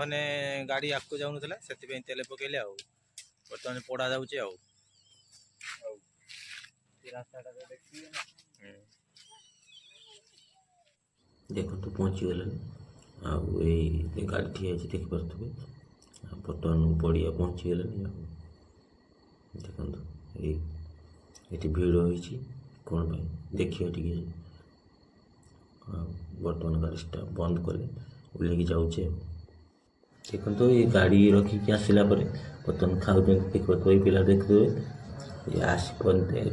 ନହେଲେ ଗାଡ଼ି ଆଗକୁ ଯାଉନଥିଲା, ସେଥିପାଇଁ ତେଲ ପକେଇଲେ। ଆଉ ବର୍ତ୍ତମାନ ପୋଡ଼ା ଯାଉଛି। ଆଉ ରାସ୍ତାଟା ଦେଖିବେ। ଦେଖନ୍ତୁ, ପହଞ୍ଚିଗଲେଣି। ଆଉ ଏଇ ଗାଡ଼ି ଠିଆ ହେଇଛି, ଦେଖିପାରୁଥିବେ। ଆଉ ବର୍ତ୍ତମାନ ପଡ଼ିଆ ପହଞ୍ଚିଗଲେଣି। ଆଉ ଦେଖନ୍ତୁ, ଏଇ ଏଠି ଭିଡ଼ ହେଇଛି କ'ଣ ପାଇଁ, ଦେଖିବା ଟିକେ। ଆଉ ବର୍ତ୍ତମାନ ଗାଡ଼ି ବନ୍ଦ କଲେ, ଓହ୍ଲେଇକି ଯାଉଛି। ଆଉ ଦେଖନ୍ତୁ, ଏଇ ଗାଡ଼ି ରଖିକି ଆସିଲା ପରେ ବର୍ତ୍ତମାନ ଖାଉଛନ୍ତି। ଦେଖିପାରୁଥିବେ, ଏଇ ପିଲା ଦେଖୁଥିବେ, ଆସି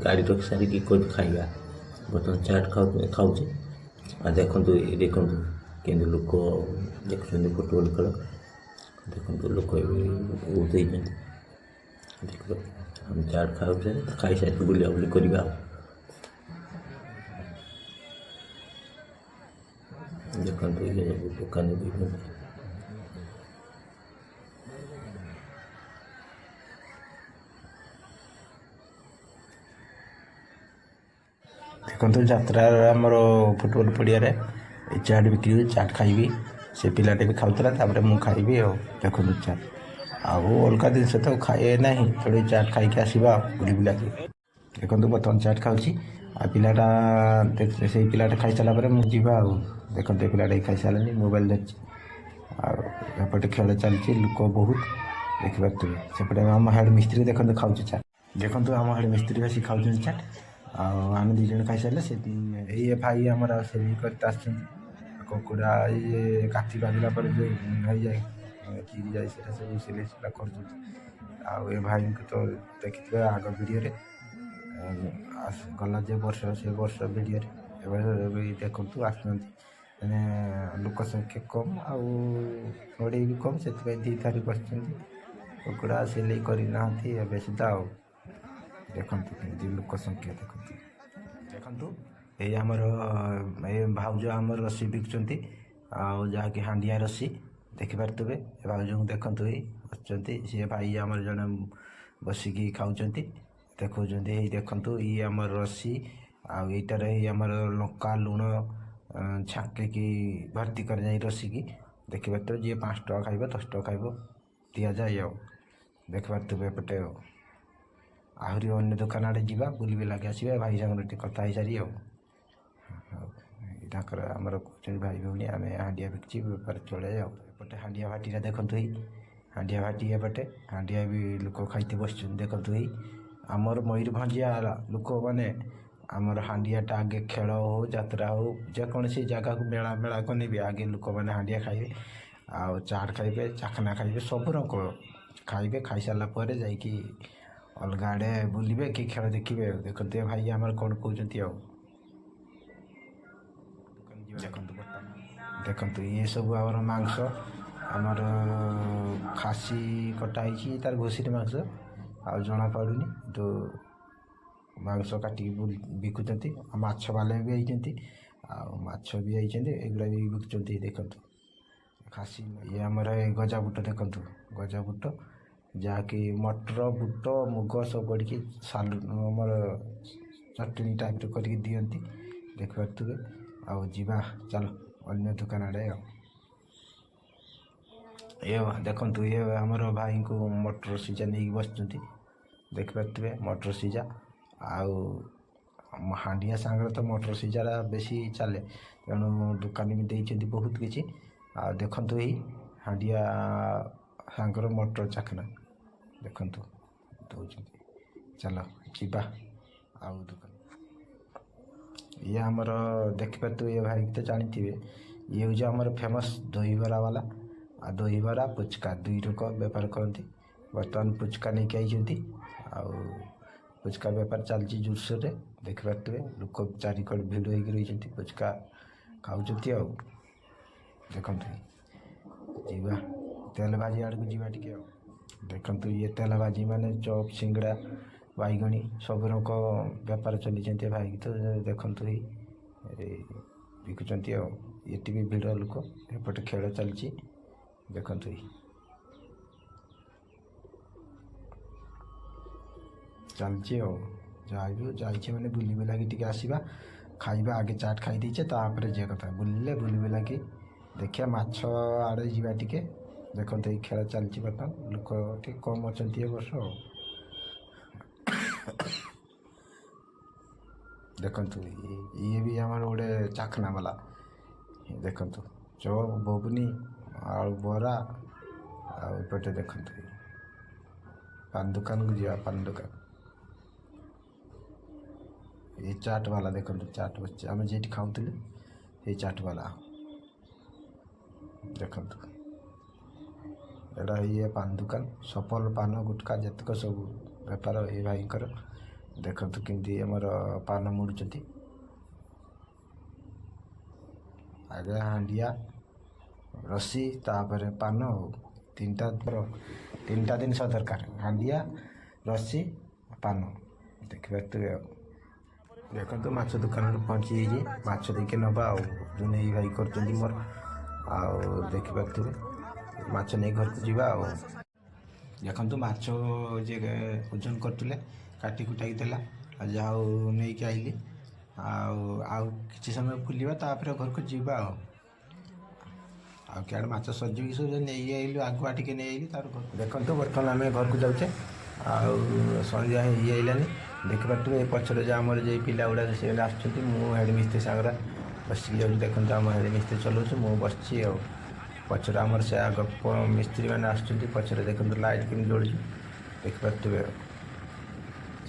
ଗାଡ଼ି ରଖି ସାରିକି ଖାଇବା। ବର୍ତ୍ତମାନ ଚାଟ୍ ଖାଉଛି। ଆଉ ଦେଖନ୍ତୁ, ଏ ଦେଖନ୍ତୁ କେମିତି ଲୋକ ଦେଖୁଛନ୍ତି ଫୁଟବଲ୍ ଖେଳ। ଦେଖନ୍ତୁ, ଲୋକ ଏବେ ବହୁତ ହେଇଛନ୍ତି। ଦେଖିପାରୁଥିବେ, ଆମେ ଚାଟ୍ ଖାଉଛେ, ଖାଇସାରିକି ବୁଲାବୁଲି କରିବା। ଆଉ ଦେଖନ୍ତୁ, ଇଏ ସବୁ ଦୋକାନୀ ଦେଇଛନ୍ତି। ଦେଖନ୍ତୁ, ଯାତ୍ରାର ଆମର ଫୁଟବଲ୍ ପଡ଼ିଆରେ ଏ ଚାଟ୍ ବିକ୍ରି ହେଉଛି। ଚାଟ୍ ଖାଇବି। ସେ ପିଲାଟା ବି ଖାଉଥିଲା, ତାପରେ ମୁଁ ଖାଇବି। ଆଉ ଦେଖନ୍ତୁ, ଚାଟ୍ ଆଉ ଅଲଗା ଜିନିଷ ତ ଖାଏ ନାହିଁ, ତେଣୁ ଚାଟ୍ ଖାଇକି ଆସିବା ଆଉ ବୁଲି ବୁଲାକି। ଦେଖନ୍ତୁ, ବର୍ତ୍ତମାନ ଚାଟ୍ ଖାଉଛି। ଆଉ ପିଲାଟା, ସେଇ ପିଲାଟା ଖାଇସାରିଲା ପରେ ମୁଁ ଯିବା। ଆଉ ଦେଖନ୍ତୁ, ଏ ପିଲାଟା ଖାଇସାରିଲାଣି, ମୋବାଇଲ ଧରିଛି। ଆଉ ଏପଟେ ଖେଳ ଚାଲିଛି, ଲୋକ ବହୁତ ଦେଖିପାରୁଥିବେ। ସେପଟେ ଆମ ହେଡ଼ ମିସ୍ତ୍ରୀ ଦେଖନ୍ତୁ ଖାଉଛି ଚାଟ୍। ଦେଖନ୍ତୁ, ଆମ ହେଡ଼ ମିସ୍ତ୍ରୀ ବସି ଖାଉଛନ୍ତି ଚାଟ୍। ଆଉ ଆମେ ଦୁଇ ଜଣ ଖାଇସାରିଲେ ସେ ଏଇ ଭାଇ ଆମର ସେଲିଂ କରିତେ ଆସିଛନ୍ତି। କୁକୁଡ଼ା ଇଏ କାତି ବାନ୍ଧିଲା ପରେ ଯେଉଁ ହେଇଯାଏ, ଚିରି ଯାଏ, ସେଇଟା ସବୁ ସିଲେଇ ସୁଲା କରୁଛନ୍ତି। ଆଉ ଏ ଭାଇଙ୍କୁ ତ ଦେଖିଥିବେ ଆଗ ଭିଡ଼ିଓରେ, ଗଲା ଯେ ବର୍ଷ, ସେ ବର୍ଷ ଭିଡ଼ିଓରେ। ଏବେ ଦେଖନ୍ତୁ ଆସୁଛନ୍ତି। ମାନେ ଲୋକ ସଂଖ୍ୟା କମ୍ ଆଉ ବଢ଼େଇ ବି କମ୍, ସେଥିପାଇଁ ଦୁଇ ଥାରି ବସିଛନ୍ତି। କୁକୁଡ଼ା ସିଲେଇ କରିନାହାନ୍ତି ଏବେ ସୁଦ୍ଧା। ଆଉ ଦେଖନ୍ତୁ କେମିତି ଲୋକ ସଂଖ୍ୟା ଦେଖନ୍ତୁ। ଦେଖନ୍ତୁ, ଏଇ ଆମର ଏ ଭାଉଜ ଆମର ରସି ବିକୁଛନ୍ତି, ଆଉ ଯାହାକି ହାଣ୍ଡିଆ ରସି, ଦେଖିପାରୁଥିବେ। ଏ ଭାଉଜଙ୍କୁ ଦେଖନ୍ତୁ, ଏଇ ବସିଛନ୍ତି। ସିଏ ଭାଇ ଆମର ଜଣେ ବସିକି ଖାଉଛନ୍ତି, ଦେଖାଉଛନ୍ତି। ଏଇ ଦେଖନ୍ତୁ, ଇଏ ଆମର ରସି। ଆଉ ଏଇଟାରେ ଏଇ ଆମର ଲଙ୍କା ଲୁଣ ଛାଙ୍କିକି ଭର୍ତ୍ତି କରାଯାଇ ରସିକି। ଦେଖିପାରୁଥିବେ, ଯିଏ 5 ଟଙ୍କା ଖାଇବ, 10 ଟଙ୍କା ଖାଇବ, ଦିଆଯାଏ। ଆଉ ଦେଖିପାରୁଥିବେ, ଏପଟେ ଆଉ ଆହୁରି ଅନ୍ୟ ଦୋକାନ ଆଡ଼େ ଯିବା, ବୁଲି ବୁଲାକି ଆସିବା। ଭାଇ ସାଙ୍ଗରେ ଟିକେ କଥା ହେଇସାରି। ଆଉ ତାଙ୍କର ଆମର କହୁଛନ୍ତି ଭାଇ ଭଉଣୀ, ଆମେ ହାଣ୍ଡିଆ ବିକିଛି, ବେପାର ଚଳାଏ। ଆଉ ଏପଟେ ହାଣ୍ଡିଆ ଭାଟିଟା ଦେଖନ୍ତୁ, ଏଇ ହାଣ୍ଡିଆ ଭାଟି। ଏପଟେ ହାଣ୍ଡିଆ ବି ଲୋକ ଖାଇତେ ବସିଛନ୍ତି। ଦେଖନ୍ତୁ, ଏଇ ଆମର ମୟୂରଭଞ୍ଜିଆ ଲୋକମାନେ ଆମର ହାଣ୍ଡିଆଟା ଆଗେ। ଖେଳ ହଉ, ଯାତ୍ରା ହଉ, ଯେକୌଣସି ଜାଗାକୁ ମେଳା ମେଳା କଲେ ବି ଆଗେ ଲୋକମାନେ ହାଣ୍ଡିଆ ଖାଇବେ, ଆଉ ଚାଟ୍ ଖାଇବେ, ଚାଖନା ଖାଇବେ, ସବୁ ରକମ ଖାଇବେ। ଖାଇସାରିଲା ପରେ ଯାଇକି ଅଲଗା ଆଡ଼େ ବୁଲିବେ କି ଖେଳ ଦେଖିବେ। ଦେଖନ୍ତୁ, ଏ ଭାଇ ଆମର କ'ଣ କହୁଛନ୍ତି। ଆଉ ଦେଖନ୍ତୁ, ବର୍ତ୍ତମାନ ଦେଖନ୍ତୁ, ଇଏ ସବୁ ଆମର ମାଂସ, ଆମର ଖାସି କଟା ହେଇଛି, ତାର ଘୁଷୁରୀ ମାଂସ ଆଉ ଜଣାପଡ଼ୁନି, କିନ୍ତୁ ମାଂସ କାଟିକି ବିକୁଛନ୍ତି। ଆଉ ମାଛ ବାଲା ବି ହେଇଛନ୍ତି, ଆଉ ମାଛ ବି ହେଇଛନ୍ତି, ଏଗୁଡ଼ା ବି ବିକୁଛନ୍ତି। ଦେଖନ୍ତୁ, ଖାସି। ଇଏ ଆମର ଏ ଗଜା ବୁଟ ଦେଖନ୍ତୁ, ଗଜା ବୁଟ, ଯାହାକି ମଟର, ବୁଟ, ମୁଗ ସବୁ ପଡ଼ିକି ସାଲୁ ଆମର ଚଟଣି ଟାଇପ୍ର କରିକି ଦିଅନ୍ତି, ଦେଖିପାରୁଥିବେ। ଆଉ ଯିବା ଚାଲ ଅନ୍ୟ ଦୋକାନ ଆଡ଼େ। ଆଉ ଇଏ ଦେଖନ୍ତୁ, ଇଏ ଆମର ଭାଇଙ୍କୁ ମଟର ସିଝା ନେଇକି ବସିଛନ୍ତି, ଦେଖିପାରୁଥିବେ ମଟର ସିଝା। ଆଉ ହାଣ୍ଡିଆ ସାଙ୍ଗରେ ତ ମଟର ସିଝାଟା ବେଶୀ ଚାଲେ, ତେଣୁ ଦୋକାନୀ ବି ଦେଇଛନ୍ତି ବହୁତ କିଛି। ଆଉ ଦେଖନ୍ତୁ, ଏଇ ହାଣ୍ଡିଆ ସାଙ୍ଗର ମଟର ଚାଖନା ଦେଖନ୍ତୁ ଦେଉଛନ୍ତି। ଚାଲ ଯିବା ଆଉ ଦୋକାନ। ଇଏ ଆମର ଦେଖିପାରୁଥିବେ, ଇଏ ଭାଇକି ତ ଜାଣିଥିବେ। ଇଏ ହେଉଛି ଆମର ଫେମସ୍ ଦହିବରା ବାଲା। ଆଉ ଦହିବରା ପୁଚକା ଦୁଇ ଲୋକ ବେପାର କରନ୍ତି। ବର୍ତ୍ତମାନ ପୁଚକା ନେଇକି ଆଇଛନ୍ତି, ଆଉ ପୁଚକା ବେପାର ଚାଲିଛି ଜୋରସୋରରେ। ଦେଖିପାରୁଥିବେ, ଲୋକ ଚାରିକଡ଼ ଭିଡ଼ ହେଇକି ରହିଛନ୍ତି, ପୁଚକା ଖାଉଛନ୍ତି। ଆଉ ଦେଖନ୍ତୁ, ଯିବା ତେଲ ଭାଜି ଆଡ଼କୁ ଯିବା ଟିକେ। ଆଉ ଦେଖନ୍ତୁ, ଇଏ ତେଲ ଭାଜି ମାନେ ଚପ୍, ସିଙ୍ଗଡ଼ା, ବାଇଗଣୀ ସବୁ ରକ ବେପାର ଚଲେଇଛନ୍ତି। ଭାଇକି ତ ଦେଖନ୍ତୁ, ଏଇ ବିକୁଛନ୍ତି। ଆଉ ଏଠି ବି ଭିଡ଼ ଲୋକ, ଏପଟେ ଖେଳ ଚାଲିଛି। ଦେଖନ୍ତୁ, ଏଇ ଚାଲିଛି। ଆଉ ଯାଇ ଯାଇଛି ମାନେ ବୁଲି ବୁଲାକି ଟିକେ ଆସିବା, ଖାଇବା। ଆଗେ ଚାଟ୍ ଖାଇ ଦେଇଛେ, ତାପରେ ଯିବା କଥା। ବୁଲିଲେ ବୁଲି ବୁଲାକି ଦେଖିବା, ମାଛ ଆଡ଼େ ଯିବା ଟିକେ। ଦେଖନ୍ତୁ, ଏଇ ଖେଳ ଚାଲିଛି ବର୍ତ୍ତମାନ। ଲୋକ ଟିକେ କମ୍ ଅଛନ୍ତି ଏ ବର୍ଷ ଆଉ। ଦେଖନ୍ତୁ, ଇଏ ବି ଆମର ଗୋଟେ ଚାଖନା ବାଲା। ଦେଖନ୍ତୁ, ଚପ୍, ଘୁଗୁନି, ଆଳୁ ବରା। ଆଉ ଏପଟେ ଦେଖନ୍ତୁ, ପାନ ଦୋକାନକୁ ଯିବା, ପାନ ଦୋକାନ। ଏ ଚାଟ୍ ବାଲା ଦେଖନ୍ତୁ, ଚାଟ୍ ବସିଛି। ଆମେ ଯେଉଁଠି ଖାଉଥିଲୁ ସେଇ ଚାଟ୍ ବାଲା। ଦେଖନ୍ତୁ, ଏଇଟା ଇଏ ପାନ ଦୋକାନ, ସଫଲ ପାନ ଗୁଟକା ଯେତିକ ସବୁ ବେପାର ଏ ଭାଇଙ୍କର। ଦେଖନ୍ତୁ କେମିତି ଆମର ପାନ ମୁଡ଼ୁଛନ୍ତି। ଆଗେ ହାଣ୍ଡିଆ, ରସି, ତାପରେ ପାନ। ଆଉ ତିନିଟା ତିନିଟା ଜିନିଷ ଦରକାର, ହାଣ୍ଡିଆ, ରସି, ପାନ। ଦେଖିପାରୁଥିବେ। ଆଉ ଦେଖନ୍ତୁ, ମାଛ ଦୋକାନରେ ପହଞ୍ଚି ଯାଇଛି। ମାଛ ଦେଇକି ନେବା ଆଉ ଜୁନେଇ ଭାଇ କରୁଛନ୍ତି ମୋର। ଆଉ ଦେଖିପାରୁଥିବେ, ମାଛ ନେଇ ଘରକୁ ଯିବା। ଆଉ ଦେଖନ୍ତୁ, ମାଛ ଯିଏ ଓଜନ କରୁଥିଲେ କାଟି କୁଟାକି ଦେଲା। ଆଉ ଯାହା ହଉ ନେଇକି ଆଇଲି। ଆଉ ଆଉ କିଛି ସମୟ ବୁଲିବା, ତାପରେ ଘରକୁ ଯିବା। ଆଉ ଆଉ କିଆଡ଼େ ମାଛ ସରିଯିବ ସବୁ ନେଇ ଆଇଲୁ, ଆଗୁଆ ଟିକେ ନେଇ ଆଇଲି। ତାପରେ ଦେଖନ୍ତୁ, ବର୍ତ୍ତମାନ ଆମେ ଘରକୁ ଯାଉଛେ ଆଉ ସନ୍ଧ୍ୟା ହେଇଆଇଲାନି। ଦେଖିପାରୁଥିବେ, ଏ ପଛରେ ଯେ ଆମର ଯେ ପିଲା ଗୁଡ଼ାକ ସେମାନେ ଆସୁଛନ୍ତି। ମୁଁ ହେଡ଼ ମିସ୍ତ୍ରୀ ସାଙ୍ଗରେ ବସିକି ଯାଉଛି। ଦେଖନ୍ତୁ, ଆମ ହେଡ଼ ମିସ୍ତ୍ରୀ ଚଲାଉଛି, ମୁଁ ବସିଛି ଆଉ ପଛରେ ଆମର ସେ ଆଗ ମିସ୍ତ୍ରୀ ମାନେ ଆସୁଛନ୍ତି ପଛରେ। ଦେଖନ୍ତୁ, ଲାଇଟ୍ କେମିତି ଜଳୁଛି ଦେଖିପାରୁଥିବେ।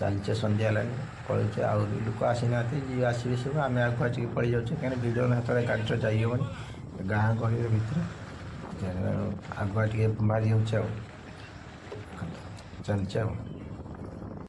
ଚାଲିଛେ, ସନ୍ଧ୍ୟା ହେଲାଣି, ପଳଉଛେ। ଆହୁରି ଲୋକ ଆସିନାହାନ୍ତି, ଯିଏ ଆସିବେ ସବୁ। ଆମେ ଆଗୁଆ ଟିକେ ପଳେଇ ଯାଉଛେ, କାହିଁକିନା ଭିଡ଼ ସେତେବେଳେ ଗାଡ଼ିରେ ଯାଇ ହେବନି ଗାଁ ଗହଳିର ଭିତରେ। ତେଣୁ ଆଗୁଆ ଟିକେ ବାହାରି ହେଉଛି। ଆଉ ଚାଲିଛି ଆଉ।